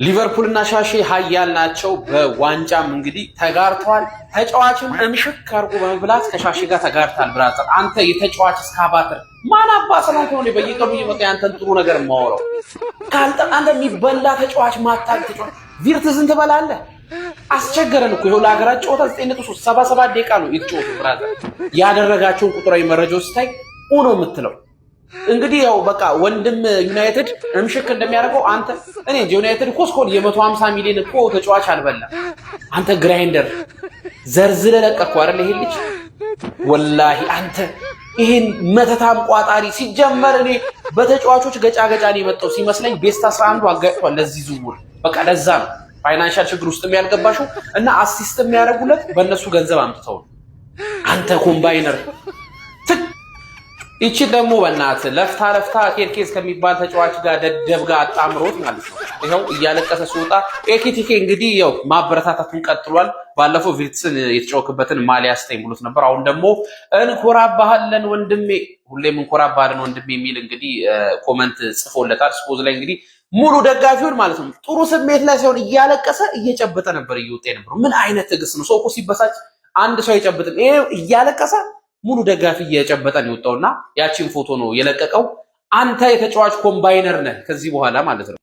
ሊቨርፑልና ሻሼ ሀያል ናቸው። በዋንጫም እንግዲህ ተጋርተዋል። ተጫዋችም እምሽክ አርጎ በመብላት ከሻሼ ጋር ተጋርታል። Brother፣ አንተ የተጫዋች እስካባትር ማን አባ ስለሆንክ ነው በየቀኑ እየመጣ ያንተን ጥሩ ነገር የማወራው? ካልጠ አንተ የሚበላ ተጫዋች ማታቅ ተጫዋች ቪርትዝን ትበላለህ። አስቸገረን እኮ። ይኸው ለሀገራት ጨዋታ 9.3 77 ደቂቃ ነው የተጫወቱ። Brother፣ ያደረጋቸውን ቁጥራዊ መረጃዎች ስታይ ነው የምትለው። እንግዲህ ያው በቃ ወንድም ዩናይትድ እምሽክ እንደሚያደርገው አንተ እኔ እንጂ ዩናይትድ እኮ እስካሁን የ150 ሚሊዮን እኮ ተጫዋች አልበላም። አንተ grinder ዘርዝረ ለቀቅኩ አይደል? ይሄ ልጅ ወላሂ አንተ ይሄን መተታም ቋጣሪ። ሲጀመር እኔ በተጫዋቾች ገጫ ገጫ ነው የመጣው ሲመስለኝ best 11 አጋጭቷል ለዚህ ዝውውር። በቃ ለዛ ነው financial ችግር ውስጥ ያልገባሽው እና assist የሚያደርጉለት በእነሱ ገንዘብ አምጥተው ነው። አንተ combiner። ይቺ ደግሞ በእናትህ ለፍታ ለፍታ ኬርኬዝ ከሚባል ተጫዋች ጋር ደደብ ጋር አጣምሮት ማለት ነው። ይኸው እያለቀሰ ሲወጣ ኤኪቲኬ እንግዲህ ያው ማበረታታቱን ቀጥሏል። ባለፈው ቪርትስን የተጫወክበትን ማሊያ ስጠኝ ብሎት ነበር። አሁን ደግሞ እንኮራባሃለን ወንድሜ፣ ሁሌም እንኮራባሃለን ወንድሜ የሚል እንግዲህ comment ጽፎለታል። ስፖዝ ላይ እንግዲህ ሙሉ ደጋፊውን ማለት ነው ጥሩ ስሜት ላይ ሳይሆን እያለቀሰ እየጨበጠ ነበር እየወጣ የነበረው። ምን አይነት ትዕግስት ነው? ሰው እኮ ሲበሳጭ አንድ ሰው አይጨብጥም። ይሄ እያለቀሰ ሙሉ ደጋፊ እየጨበጠ ነው የወጣውና ያቺን ፎቶ ነው የለቀቀው። አንተ የተጫዋች combiner ነህ ከዚህ በኋላ ማለት ነው።